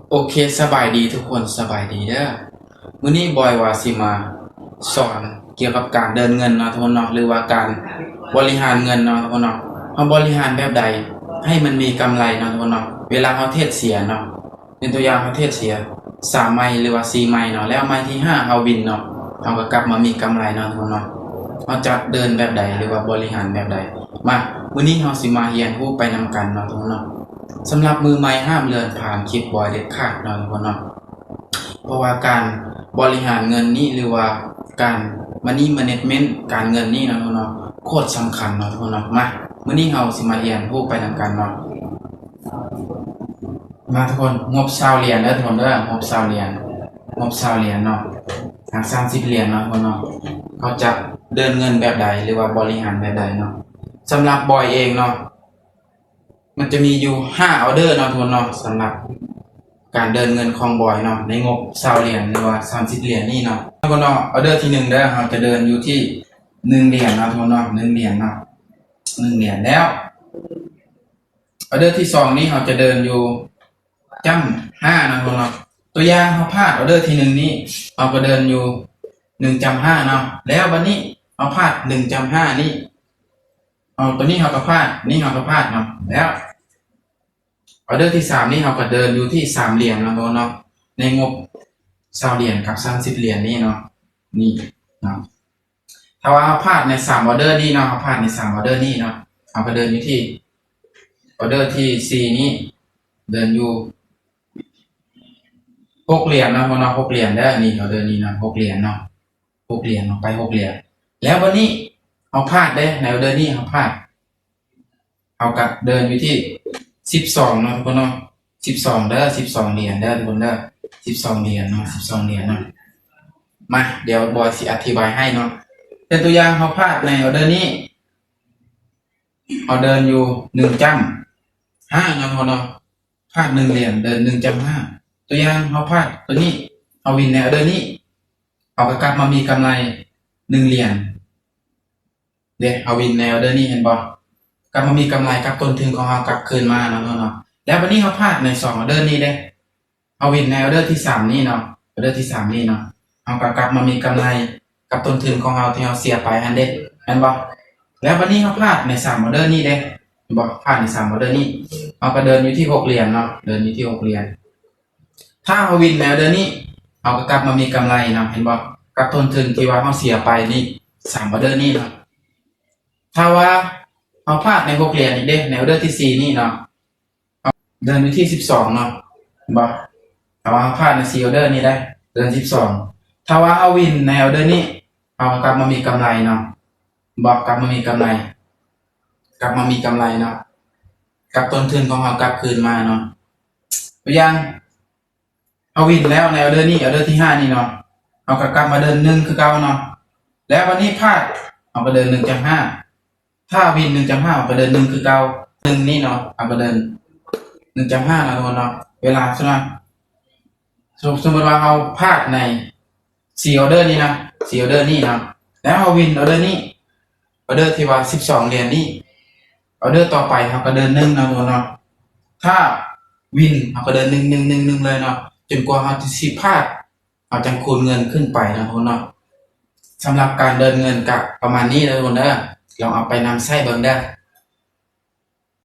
ໂອເຄ ສະບາຍດີທຸກຄົນ ສະບາຍດີເດີ. ມື້ນີ້ບອຍວ່າຊິມາສອນກ່ຽວກັບການເດີນເງິນເນາະທຸກຄົນເນາະ ຫຼືວ່າການບໍລິຫານເງິນເນາະທຸກຄົນເນາະ. ເຮົາບໍລິຫານແບບໃດໃຫ້ມັນມີກຳໄລເນາະທຸກຄົນເນາະ. ເວລາເຮົາເທຣດເສຍເນາະ ເປັນຕົວຢ່າງ ເຮົາເທຣດເສຍສາມໄມ້ ຫຼືວ່າສີ່ໄມ້ເນາະ ແລ້ວໄມ້ທີຫ້າເຮົາວິນເນາະ ເຮົາກໍກັບມາມີກຳໄລເນາະທຸກຄົນເນາະ. ເຮົາຈະເດີນແບບໃດ ຫຼືວ່າບໍລິຫານແບບໃດ? ມາ ມື້ນີ້ເຮົາຊິມາຮຽນຮູ້ໄປນຳກັນເນາະທຸກຄົນເນາະ. ສຳລັບມືໃໝ່ຫ້າມເລື່ອນຜ່ານຄລິບບອຍເດັດຂາດເນາະທຸກຄົນເນາະ. ເພາະວ່າການບໍລິຫານເງິນນີ້ ຫຼືວ່າການ money management ການເງິນນີ້ເນາະທຸກຄົນເນາະ ໂຄດສຳຄັນເນາະທຸກຄົນເນາະ. ມາ ມື້ນີ້ເຮົາຊິມາຮຽນຮູ້ໄປນຳກັນເນາະ. ມາທຸກຄົນ ງົບຊາວຫຼຽນເດີທຸກຄົນເດີ ງົບຊາວຫຼຽນ ງົບຊາວຫຼຽນເນາະ ຫາສາມສິບຫຼຽນເນາະທຸກຄົນເນາະ. ເຮົາຈະເດີນເງິນແບບໃດ ຫຼືວ່າບໍລິຫານແບບໃດເນາະ? ສຳລັບບອຍເອງເນາະ ມັນຈະມີຢູ່ຫ້າອອເດີເນາະທຸກຄົນເນາະ ສຳລັບການເດີນເງິນຂອງບອຍເນາະ ໃນງົບຊາວຫຼຽນ ຫຼືວ່າສາມສິບຫຼຽນນີ້ເນາະ. ທຸກຄົນເນາະ ອອເດີທີໜຶ່ງເດີ ເຮົາຈະເດີນຢູ່ທີ່ໜຶ່ງຫຼຽນເນາະທຸກຄົນເນາະ ໜຶ່ງຫຼຽນເນາະ ໜຶ່ງຫຼຽນ. ແລ້ວ ອອເດີທີສອງນີ້ເຮົາຈະເດີນຢູ່ຈ້ຳຫ້າເນາະທຸກຄົນເນາະ. ຕົວຢ່າງເຮົາພາດອອເດີທີໜຶ່ງນີ້ ເຮົາກໍເດີນຢູ່ໜຶ່ງຈ້ຳຫ້າເນາະ. ແລ້ວບັດນີ້ເຮົາພາດໜຶ່ງຈ້ຳຫ້ານີ້ ເອົາ ຕົວນີ້ເຮົາກໍພາດ ນີ້ເຮົາກໍພາດເນາະ. ແລ້ວ ອອເດີທີສາມນີ້ເຮົາກໍເດີນຢູ່ທີ່ສາມຫຼຽນເນາະທຸກຄົນເນາະ ໃນງົບຊາວຫຼຽນກັບສາມສິບຫຼຽນນີ້ເນາະ ນີ້ເນາະ. ຖ້າວ່າເຮົາພາດໃນສາມອອເດີນີ້ເນາະ ເຮົາພາດໃນສາມອອເດີນີ້ເນາະ ເຮົາກໍເດີນຢູ່ທີ່ອອເດີທີສີ່ນີ້ ເດີນຢູ່ຫົກຫຼຽນເນາະ ເນາະ ຫົກຫຼຽນເດີ. ນີ້ອອເດີນີ້ເນາະ ຫົກຫຼຽນເນາະ ຫົກຫຼຽນເນາະ ໄປຫົກຫຼຽນ. ແລ້ວບັດນີ້ເຮົາພາດເດ້ ໃນອອເດີນີ້ເຮົາພາດ ເຮົາກໍເດີນຢູ່ທີ່ສິບສອງເນາະທຸກຄົນເນາະ ສິບສອງເດີ ສິບສອງຫຼຽນເດີທຸກຄົນເດີ ສິບສອງຫຼຽນເນາະ ສິບສອງຫຼຽນເນາະ. ມາ ດຽວບອຍຊິອະທິບາຍໃຫ້ເນາະ. ເປັນຕົວຢ່າງ ເຮົາພາດໃນອອເດີນີ້ ເຮົາເດີນຢູ່ໜຶ່ງຈ້ຳຫ້າເນາະທຸກຄົນເນາະ ພາດໜຶ່ງຫຼຽນ ເດີນໜຶ່ງຈ້ຳຫ້າ. ຕົວຢ່າງ ເຮົາພາດຕົວນີ້ ເຮົາວິນໃນອອເດີນີ້ ເຮົາກໍກັບມາມີກຳໄລໜຶ່ງຫຼຽນ. ເດ້ ເຮົາວິນແນວເດີນີ້ ເຫັນບໍ່? ກັບມາມີກຳໄລກັບຕົ້ນທຶນຂອງເຮົາກັບຄືນມາເນາະເນາະ. ແລ້ວບັດນີ້ເຮົາພາດໃນສອງອອເດີນີ້ເດ້ ເຮົາວິນໃນອອເດີທີສາມນີ້ເນາະ ອອເດີທີສາມນີ້ເນາະ ເຮົາກໍກັບມາມີກຳໄລກັບຕົ້ນທຶນຂອງເຮົາທີ່ເຮົາເສຍໄປຫັ້ນເດ້ ແມ່ນບໍ່? ແລ້ວບັດນີ້ເຮົາພາດໃນສາມອອເດີນີ້ເດ້ ເຫັນບໍ່? ພາດໃນສາມອອເດີນີ້ ເຮົາກໍເດີນຢູ່ທີ່ຫົກຫຼຽນເນາະ ເດີນຢູ່ທີ່ຫົກຫຼຽນ. ຖ້າເຮົາວິນແນວເດີນີ້ ເຮົາກໍກັບມາມີກຳໄລເນາະ ເຫັນບໍ່? ກັບຕົ້ນທຶນທີ່ວ່າເຮົາເສຍໄປນີ້ ສາມອອເດີນີ້ເນາະ. ຖ້າວ່າເຮົາພາດໃນຫົກຫຼຽນອີກເດ້ ໃນອອເດີທີສີ່ນີ້ເນາະ ເຮົາເດີນຢູ່ທີ່ສິບສອງເນາະ ເຫັນບໍ່? ຖ້າວ່າເຮົາພາດໃນສີ່ອອເດີນີ້ໄດ້ ເດີນສິບສອງ. ຖ້າວ່າເຮົາວິນໃນອອເດີນີ້ ເຮົາກໍກັບມາມີກຳໄລເນາະ ເຫັນບໍ່? ກັບມາມີກຳໄລ ກັບມາມີກຳໄລເນາະ ກັບຕົ້ນທຶນຂອງເຮົາກັບຄືນມາເນາະ. ຕົວຢ່າງ ເຮົາວິນແລ້ວໃນອອເດີນີ້ ອອເດີທີຫ້ານີ້ເນາະ ເຮົາກໍກັບມາເດີນໜຶ່ງຄືເກົ່າເນາະ. ແລ້ວບັດນີ້ພາດ ເຮົາກໍເດີນໜຶ່ງຈ້ຳຫ້າ ຖ້າວິນໜຶ່ງຈ້ຳຫ້າ ເຮົາກໍເດີນໜຶ່ງຄືເກົ່າ ໜຶ່ງນີ້ເນາະ ເຮົາກໍເດີນໜຶ່ງຈ້ຳຫ້າເນາະທຸກຄົນເນາະ. ເວລາ ສົມ ສົມມຸດວ່າເຮົາພາດໃນສີ່ອອເດີນີ້ນະ ສີ່ອອເດີນີ້ເນາະ ແລ້ວເຮົາວິນອອເດີນີ້ ອອເດີທີ່ວ່າສິບສອງຫຼຽນນີ້ ອອເດີຕໍ່ໄປເຮົາກໍເດີນໜຶ່ງເນາະທຸກຄົນເນາະ. ຖ້າວິນ ເຮົາກໍເດີນໜຶ່ງ ໜຶ່ງ ໜຶ່ງ ໜຶ່ງເລີຍເນາະ ຈົນກວ່າເຮົາຈະຊິພາດ ເຮົາຈັ່ງຄູນເງິນຂຶ້ນໄປເນາະທຸກຄົນເນາະ. ສຳລັບການເດີນເງິນກະປະມານນີ້ເດີທຸກຄົນເດີ ລອງເອົາໄປນຳໃຊ້ເບິ່ງເດີ.